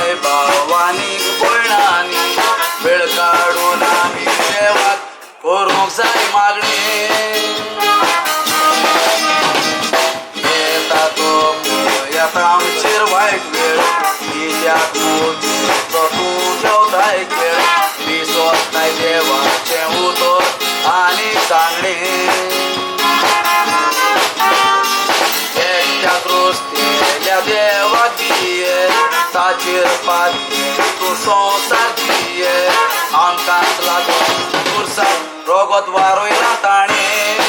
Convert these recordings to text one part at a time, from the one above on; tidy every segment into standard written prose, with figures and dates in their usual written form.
करताय भावानी भयणांनी वेळ काडून आमी देवाक करूंक जाय मागणी. येता तो येता आमचेर वायट वेळ कित्याक तो तूं घेवताय खेळ विसोताय देवाचें उतर आनी सांगणें. एकट्या क्रोस्तेल्या देवाक दिये ताचेर पातये तूं संवसार जिये आमकांच लागून पुरसाक रोगत वारयलां ताणें.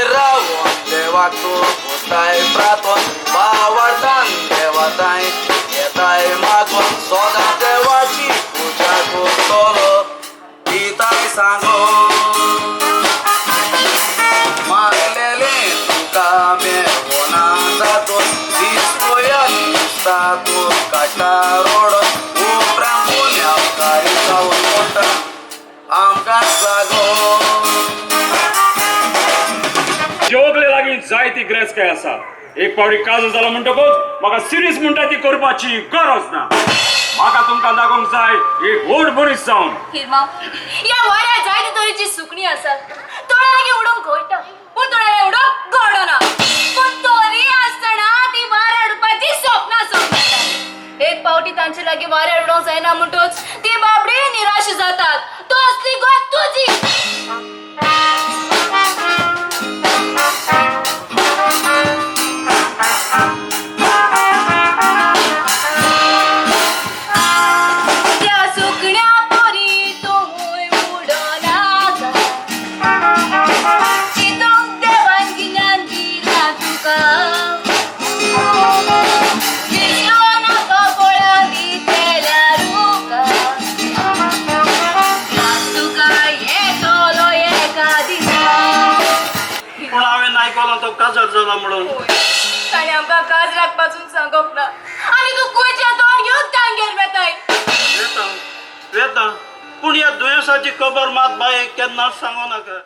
रावन देवाक तूं करताय प्रार्थन भावार्थान देवाताय येताय मागून सदां देवाची पुजा करतलो दिताय सांगून. मागलेलें तुका मेळना जातून दीस पया दिसता तूं काडटा रोडून उपरांत गुन्यांवकारी जावन पडटा आमकांच लागून. जेवगले लागीं जायती गिरेस्तकाय आसा. एक पावटी काजू जाला म्हणटकूच म्हाका सिरीज म्हणटा ती करपाची गरज ना. म्हाका तुमकां दाखोवंक जाय एक व्हड मनीस जावन. हिरमाव, ह्या वाऱ्यार जायते तरेची सुकणीं आसात. थोड्या लागीं उडोवंक घोळटा पूण थोड्या लागीं उडोवंक घडना. पूण तरी आसतना ती वाऱ्यार उडपाची सपनां सपनातात. एक पावटी तांचे लागीं वाऱ्यार उडोवंक जायना म्हणटच ती बाबडी निराश जातात. तसली गत तुजी. त्या सुकण्या परी तूं उडोनाका चिंतूंक देवान गिन्यान दिलां तुका. दिसलो नाका फळां दितल्या रुका तुका येतलो एका दिसा. पूण हांवें आयकलां तो काजार जाला म्हणून. ताणें आमकां काजराक पासून सांगप ना आनी तूं खंयच्या तोंड घेवन तांगेर वेताय. वेता वेता पूण ह्या दुयेंसाची खबर मात बाये केन्नाच सांगू नाका.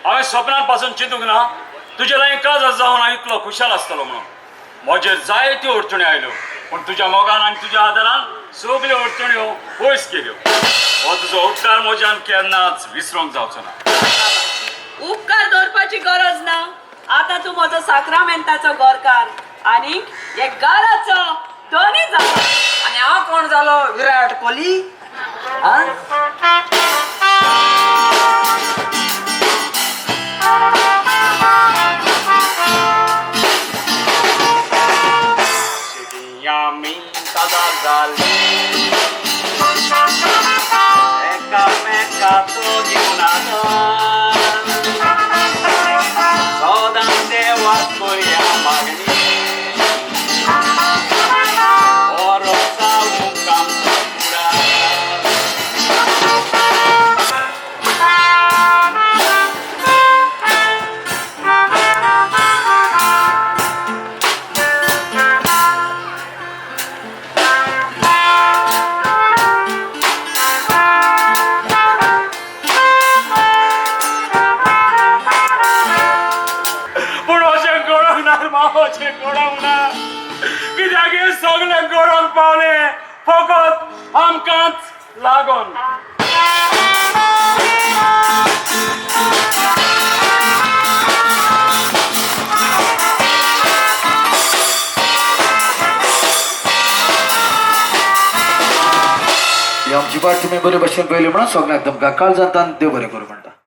हांवें सपनान पासून चिंतूंक ना तुजे लागीं काजर जावन हांव इतलो खुशाल आसतलो म्हणून. म्हजेर जायत्यो अडचण्यो आयल्यो पूण तुज्या मोगान आनी तुज्या आदारान सगल्यो अडचण्यो पयस केल्यो. हो तुजो उपकार म्हज्यान केन्नाच विसरूंक जावचो ना. उपकार दवरपाची गरज ना. आतां तूं म्हजो साक्रामेंताचो गोरकार आनी एक घराचो धनी जाला. आनी हांव कोण जालो? विराट कोहली. आमी काजार जाली एकामेकाचो जीवनाचो सदां देवाक करया मागणी बरो जावूंक आमचो फुडार. पूण अशें घडोवंक ना माव, अशें घडोवंक ना. कित्याक हें सगळें घडोवंक पावलें फकत आमकांच लागून. ही आमची वाट तुमी बरे भशेन पळयली म्हणून सगळ्यांक तुमकां काळजांत देव बरें करूं म्हणटा.